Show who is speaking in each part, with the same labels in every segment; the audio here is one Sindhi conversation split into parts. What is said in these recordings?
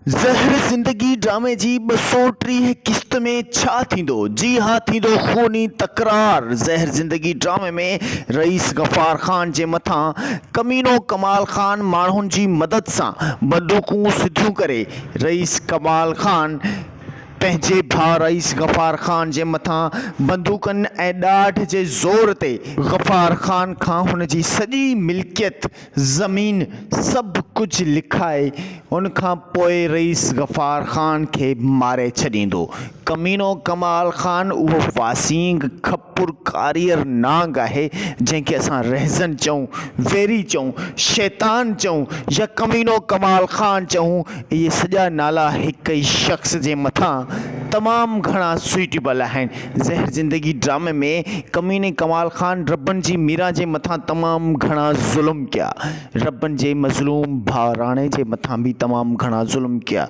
Speaker 1: زهر زندگي ڊرامي جي 230 قسط ۾ ڇا ٿيندو؟ جي ها ٿيندو خوني تڪرار زهر زندگي ڊرامي ۾ رئيس غفار خان جي مٿان ڪمينو ڪمال خان ماڻهن جي مدد سان بندوقون سڌيون ڪري رئيس ڪمال خان پنهنجي ڀاء رئيس غفار خان جي مٿان بندوقن ۽ ڏاڍ جي زور تي غفار خان کان هن جي سڄي ملڪيت زمين سڀ ڪجهه لکائي ان کان پوء رئيس غفار خان کي ماري ڇڏيندو. ڪمينو ڪمال خان اهو واسينگ کپر ڪاريئر نانگ آهي جنهن کي اسان رهزن چئون، ويري چئون، شيطان چئون يا ڪمينو ڪمال خان چئون اهي سڄا نالا هڪ ئي شخص جي مٿان تمام گهڻا سوئيٽيبل آهن. زهر زندگي ڊرامي ۾ ڪميني ڪمال خان ربن جي ميران جي مٿان تمام گهڻا ظلم ڪيا ربن جي مظلوم ڀاء راڻي جي مٿان به تمام گهڻا ظلم ڪيا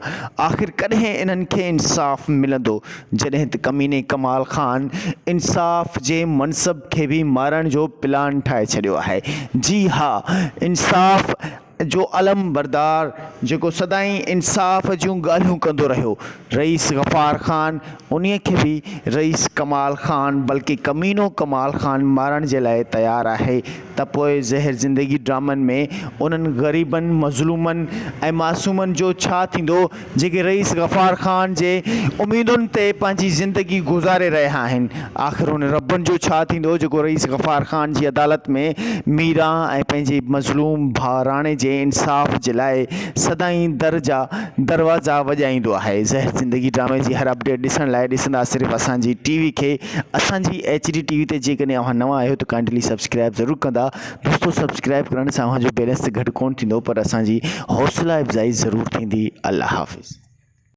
Speaker 1: آخر ڪڏهن انهن کي انصاف ملندو جڏهن ته ڪميني ڪمال خان انصاف جي منصب کي به مارڻ جو پلان ٺاهي ڇڏيو آهي جي ها انصاف جو علم بردار جيڪو سدائين انصاف جون ڳالهيون ڪندو رهيو، رئيس غفار خان انهيء کي به رئيس ڪمال خان بلڪه ڪمينو ڪمال خان مارڻ جي لاء تيار آهي ته پوء زهر زندگي ڊرامن ۾ انهن غريبن، مظلومن ۽ معصومن جو ڇا ٿيندو جيڪي رئيس غفار خان جي اميدن تي پنهنجي زندگي گذاري رهيا آهن. آخر ان ربن جو ڇا ٿيندو جيڪو رئيس غفار خان جي عدالت ۾ ميران ۽ پنهنجي مظلوم ڀاء راڻي جي انصاف جي لاء سدائين در جا دروازا وڄائيندو آهي. زهر زندگي ڊرامي جي هر اپڊيٽ ڏسڻ لاء ڏسندا صرف اسان جي ٽي وي کي اسان جي ايڇ ڊي ٽي وي تي جيڪڏهن اوهان نوان آهيو ته ڪائنڊلي سبسڪرائب ضرور ڪندا. دوستو سبسڪرائب ڪرڻ سان اوهان جو بيلنس ته گهٽ ڪون ٿيندو پر اسان جي حوصلا افزائي ضرور ٿيندي الله حافظ.